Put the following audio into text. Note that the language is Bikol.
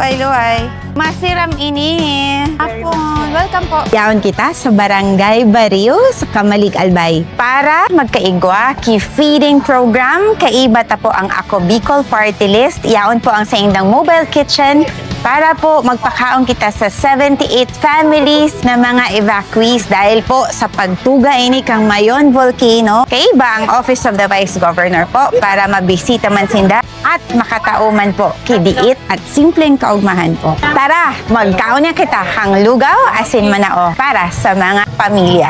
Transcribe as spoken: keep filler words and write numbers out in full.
Ay, luhay. Masiram ini. Hapon. Welcome po. Yaon kita sa Barangay Barrio, sa Camalig, Albay, para magkaigwa ki feeding program. Kaiba ta po ang Ako Bicol Party List. Yaon po ang saindang mobile kitchen para po magpakaon kita sa seventy-eight families na mga evacuees dahil po sa pagtuga ini kang Mayon Volcano. Kaiba ang Office of the Vice Governor po para mabisita man sinda at makatao man po ki diit at simpleng kaugmahan po. Tara, magkaon na kita, hanglugaw asin manao para sa mga pamilya.